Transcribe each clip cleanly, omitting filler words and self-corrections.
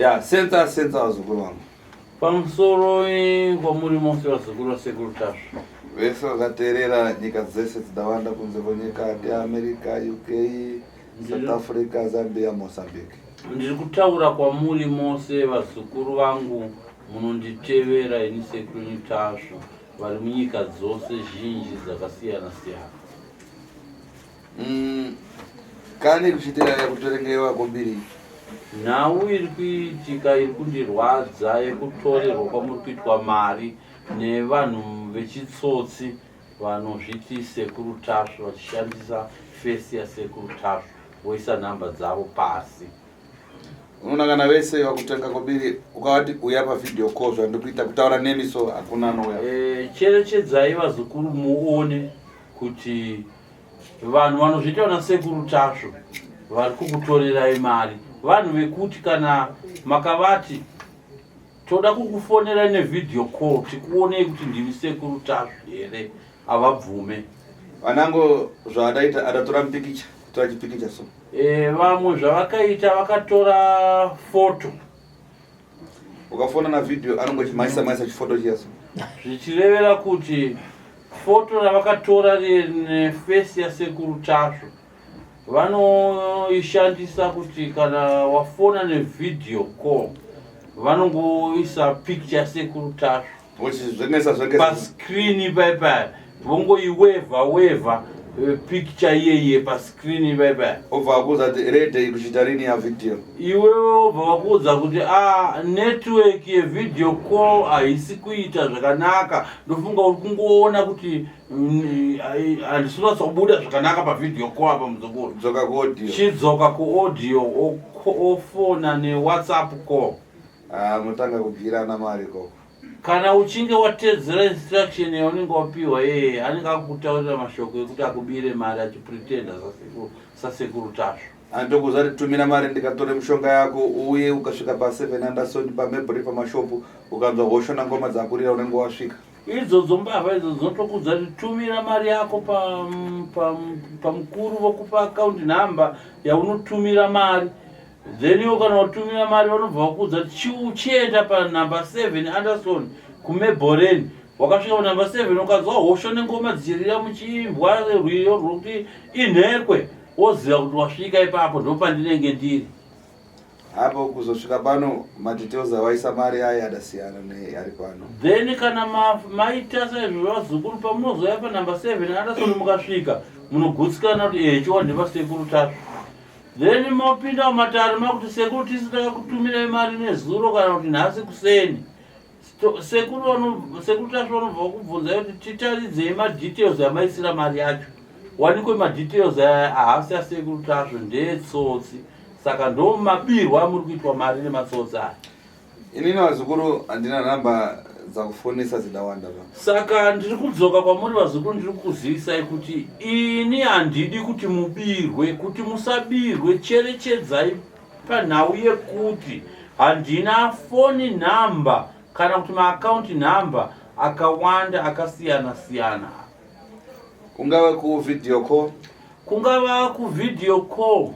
Ya, senza senza vazukuru vangu. Pamusoro kwamuri mose vazukuru vasekuru Tasvu. Vese vakateerera nyika dzese dzidawanda kunze kwenyika ndiAmerica, UK, South Africa, Zambia, Mozambique. Ndiri kutaura kwamuri mose vazukuru vangu munonditevera ini sekuru Tasvu vari munyika dzose zhinji dzakasiyana siyana. Kani kuchiitira yakutorengewa kombiri. Nhau iri kuitika iri kundirwadza yekutorerwa kwamuri kuitwa mari nevanhu vechitsotsi vanozviti Sekuru Tasvu vachishandisa fesi yaSekuru Tasvu voisa nhamba dzavo pasi. Unoona kana vese vakutenga kobiri ukavati uya pavideo call zvandikuita kutaura nemi so hakuna anouya. Cherechedzai vazukuru muone kuti vanhu vanozviita vana Sekuru Tasvu vari kukutorerai mari vanhu vekuti kana makavati toda kukufonerai nevideo call tikuonei kuti ndimi Sekuru Tasvu here havabvume. Vanango zvaadaita adatora mupikicha kutora chipikicha so. Vamwe zvavakaita vakatora foto. Ukafona na video anongochimaisa maisa chifoto chiya so. Zvichirevera kuti foto ravakatora nefesi yaSekuru Tasvu vanoishandisa kuti kana wafona nevideo call vanongoisa picture yaSekuru Tasvu Vochizvengesa zvengesa pascreen ipaipa vongoiwevha wevha picture iyeiye pascreen ipaipa. Obva vakuudza kuti ready kuchiita rini ya video. Iwewe wobva vakuudza kuti a network yevideo call haisi kuita zvakanaka, ndofunga uri kungoona kuti handisi kunatsa kubuda zvakanaka pavideo call apa muzukuru. Dzoka kuaudio. Chidzoka kuaudio ofona newhatsapp call. Ah, mutanga kudyirana mari ikoko. Kana uchinge watedzera instruction yaunenge wapiwa yeye anenge akukutaurira mashoko ekuti akubire mari achipretenda sasekuru Tasvu. Andokuudza kuti tumira mari ndikatore mishonga yako uye ukasvika pa 7 Anderson paMebri pamashopu ukanzwa hosho nangoma dzakurira unenge wasvika. Idzodzo mbavha idzo dzinotokuudza kuti tumira mari yako pamukuru vokupa account number yaunotumira mari. Then iwe kana watumira mari vanobva vakuudza kuti chienda panumber 7 Anderson kuMeboreni. Wakasvika panumber 7 ukanzwa hosho nengoma dzichirira muchiimbwa rwiyo rwokuti inhekwe, woziva kuti wasvika ipapo ndopandinenge ndiri. Apo kuzosvika pano madetails awaisa mari aya adasiyana neari pano. Then kana maita saizvozvo vazukuru pamunozouya panumber 7 Anderson mukasvika munogutsikana kuti ehe chiwa ndepasekuru Tasvu. Then mopinda mumatare makuti sekuru tisu takakutumirai mari nezuro kana kuti nhasi kuseni. Sekuru Tasvu vanobva vakubvunzai kuti titaridzei madetails amaisira mari yacho. Wanikwe madetails aya haasi asekuru Tasvu ndeetsotsi. Saka ndomabirwa amuri kuitwa mari nematsotsi aya. Inini vazukuru handina nhamba dzakufonesa dzidawanda pa. Saka ndiri kudzoka kwamuri vazukuru ndiri kukuzivisai kuti ini handidi kuti mubirwe, kuti musabirwe cherechedzai panhau yekuti handina foni nhamba kana kuti maakaunti nhamba akawanda akasiyana siyana. Kungava kuvideo call. Kungava kuvideo call.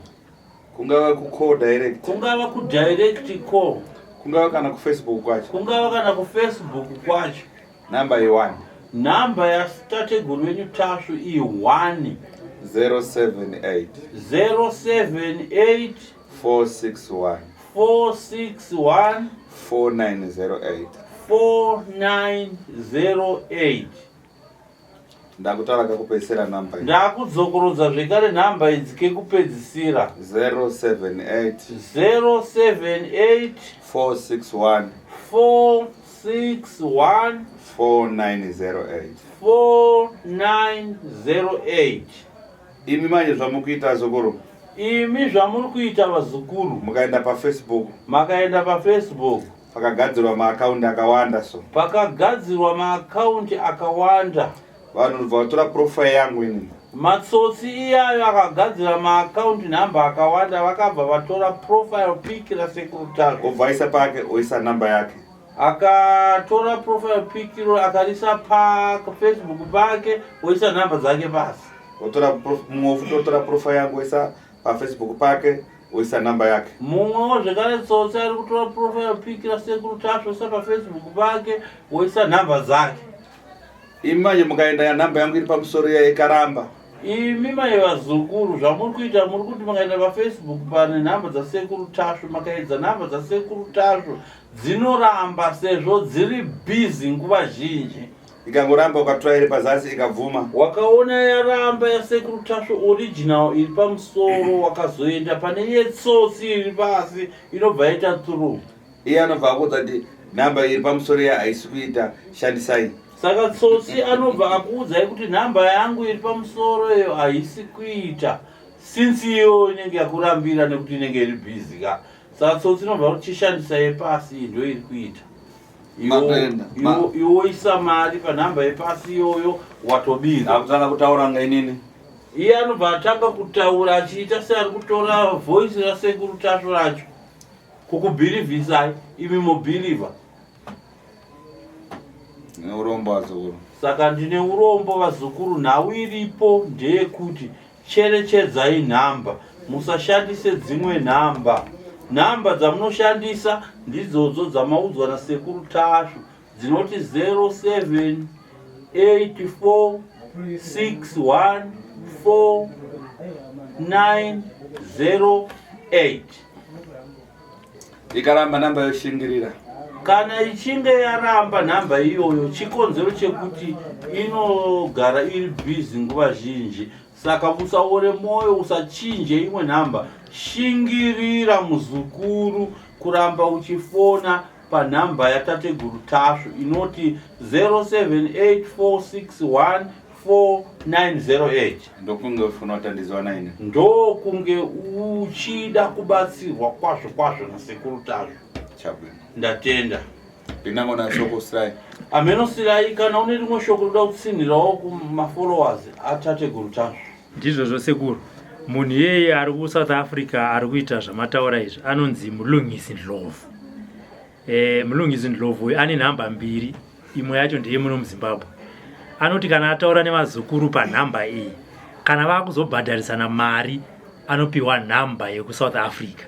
Kungava kucall direct. Kungava kudirect call. Kungava kana kufacebook kwacho. Kungava kana kufacebook kwacho. Nhamba i1. Nhamba yatateguru venyu Tasvu i1. 078. 078. 461. 461. 4908. 4908. Ndakutaura kakupedzisira nhamba iyi. Ndakudzokorodza zvekare nhamba idzi kekupedzisira. 078. 078. 461. 461. 4908. 4908. Imi manje zvamukuita zukuru. Imi zvamuri kuita vazukuru. Mukaenda paFacebook. Makaenda paFacebook. Pakagadzirwa maakaundi akawanda so. Pakagadzirwa maakaundi akawanda. Vanhu ndobva vatora profile yangu inini. Matsotsi iyayo akagadzira maakaundi nhamba akawanda vakabva vatora profile pic rasekuru Tasvu. Obva aisa pake oisa namba yake. Akatora profile pic iro akarisa pafacebook pake oisa nhamba dzake pasi. Otora mumwe futi otora profile yangu oisa pafacebook pake. Woisa namba yake. Mumwewo zvekare tsotsi ari kutora profile pic rasekuru Tasvu oisa pafacebook pake woisa nhamba dzake. Imi manje mukaenda yanhamba yangu iri pamusoro iya ikaramba. Imi mai vazukuru zvamuri kuita muri kuti mukaenda pafacebook pane nhamba dzasekuru Tasvu makaedza nhamba dzasekuru Tasvu dzinoramba sezvo dziri busy nguva zhinji. Ikangoramba ukatora iri pazasi ikabvuma. Wakaona yaramba yasekuru Tasvu original iri pamusoro wakazoenda pane yetsotsi iri pasi inobva yaita through. Iye anobva akuudza kuti nhamba iri pamusoro iya haisi kuita shandisai. Saka tsotsi anobva akuudzai kuti nhamba yangu iri pamusoro iyo haisi kuita since iyo inenge yakurambira nekuti inenge iri busy ka. Saka tsotsi inobva kuti chishandisa yepasi iyi ndo iri kuita. Iwoisa mari panhamba yepasi iyoyo watobira. Akutanga kutaura nga inini. Iye anobva atanga kutaura achiita seari kutora voice rasekuru Tasvu racho. Kukubhilivhisai imi mobhilivha. Neurombo vazukuru. Saka ndine urombo vazukuru nhau iripo ndeyekuti cherechedzai nhamba musashandise dzimwe nhamba. Nhamba dzamunoshandisa ndidzodzo dzamaudzwa nasekuru Tasvu dzinoti 07 84 61 4 9 0 8. Ikaramba namba yoshingirira. Kana ichinge yaramba nhamba iyoyo, chikonzero chekuti inogara iri busy nguva zhinji. Saka usaore mwoyo, usachinje imwe nhamba. Shingirira muzukuru kuramba uchifona panhamba yatateguru Tasvu inoti 078461 4908. Ndokunge ufuna kutandiziwa naini. Ndokunge uchida kubatsirwa kwazvo kwazvo nasekuru Tasvu. Chabwino. Ndatenda. Ndinangona shoko sirai. Ameno sirai kana une rimwe shoko rinoda kutsinhirawo kumafollowers atateguru Tasvu. Ndizvozvo sekuru. Munhu iyeye ari kuSouth Africa ari kuita zvamataura izvi anonzi Mulungisi Ndlovu. Eh, Mulungisi Ndlovu uyu ane nhamba mbiri, imwe yacho ndeye muno muZimbabwe. Anoti kana ataura nevazukuru panhamba iyi, kana vakuzobhadharisana mari anopiwa nhamba yekuSouth Africa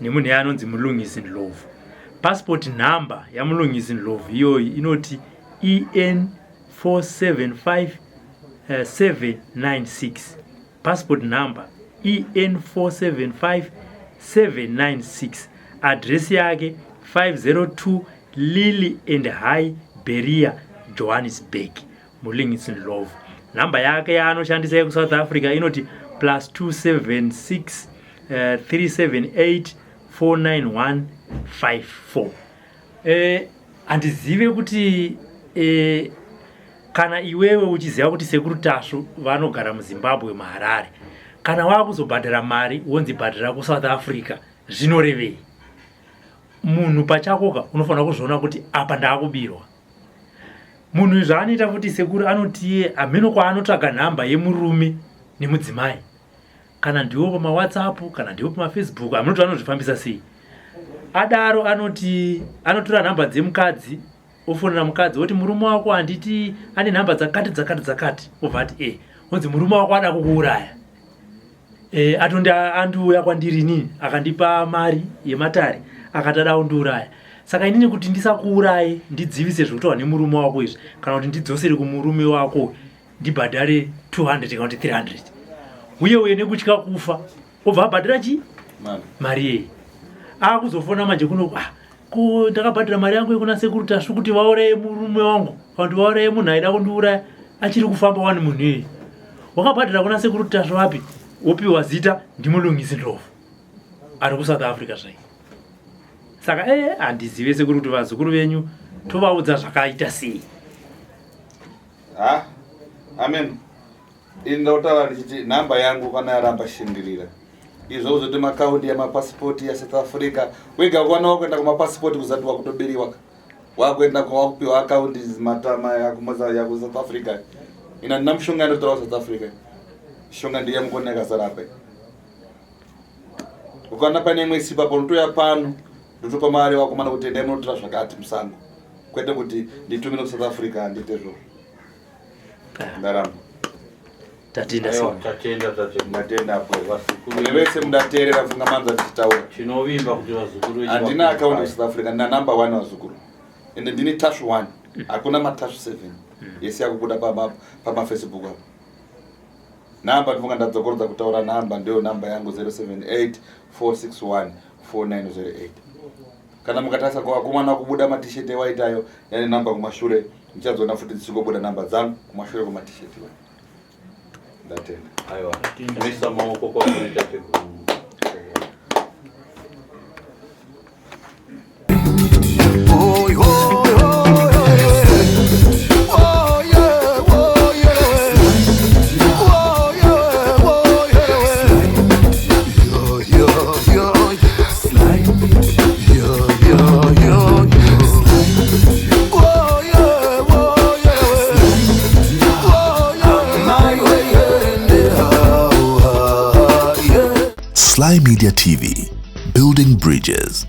nemunhu iye anonzi Mulungisi Ndlovu. Passport nhamba yaMulungisi Ndlovu iyoyi inoti EN 475 796 passport number en 475 796 address yake 502 lily and high beria johannesburg mulingitsi ndlovu nhamba yake yaanoshandisa yekusouth africa inoti plus 276 uh, 378 491 54 Eh, handizive kuti eh, kana iwewe uchiziva kuti sekuru Tasvu vanogara muZimbabwe muHarare, kana wakuzobhadhara mari wonzi bhadhara kuSouth Africa zvinorevei? Munhu pachakoka unofanira kuzviona kuti apa ndaakubirwa. Munhu izvo anoita futi sekuru anotiye hameno kwaanotsvaga nhamba yemurume nemudzimai kana ndiwo pamawhatsapp kana ndiwo pamafacebook hamunoti vanozvifambisa sei adaro anoti anotora nhamba dzemukadzi ofonera mukadzi oti murume wako handiti ane nhamba dzakati dzakati dzakati obva ati e onzi murume wako ada kukuuraya e, atondi andiuya kwandiri inini akandipa mari yematare akati ada kundiuraya saka inini kuti ndisakuuraye ndidzivise zvekutaura nemurume wako izvi kana kuti ndidzosere kumurume wako ndibhadhare 200 kana kuti 300 uye uye nekutya kufa obva abhadhara chii mari yei akuzofona manje kuno ah, ko ndakabhadhara mari yangu yekuna sekuru tasvu kuti vauraye murume wangu kana kuti vauraye munhu aida kundiuraya achiri kufamba wani munhu iyeye wakabhadhara kuna sekuru tasvu api wopiwa zita ndimulungisi ndlovu ari kusouth africa zvai saka ee eh, handizive sekuru kuti vazukuru venyu tovaudza zvakaita sei Ha amen ini ndautaura ndichiti nhamba yangu kana yaramba shingirira izvo kuzoti makaundi yamapasipoti yasouth africa wega kwana wakuenda kumapasipoti kuzati wakutobiriwa wakuenda kwawakupiwa akaundi matama yakusouth africa ina ndina mushonga yandotora kusouth africa shonga ndiye mukoni yakazara apa ukaona pane imwe isipo apo unotoya pano ndotopa mari wakomana kuti endai munotora zvakati musango kwete kuti nditumire kusouth africa handiite izvozvo ndaramba. Tatenda. Aiwa. Tatenda, tatenda. Ndatenda apo. Vazukuru. Kune vese mudateerera funga manza tichitaura. Tinovimba kuti vazukuru venyu Handina vakupai. akaunti kuSouth Africa, ndina number 1 vazukuru. Ende ndini Tashu 1. Hakuna maTashu 7. Yese yakubuda pamafacebook apo. Namba ndinofunga ndadzokorodza kutaura namba, ndiyo namba yangu 078 461 4908. Kana mukatarisa kwakumana kubuda matisheti ewaitayo yane namba kumashure, muchazoona futi dzichingobuda namba dzangu kumashure kwamatisheti iwayo. Ndatenda. Aiwa, tinoisa maoko kwamuri tateguru. Oi, oi, oi, oi. Oh, yeah, oh, yeah. Oh, yeah, oh, yeah. Yo, yo, yo. Yo, yo, yo, yo. Oh, yeah, oh, yeah. Oh, yeah. My way, yeah. Sly Media TV, building bridges.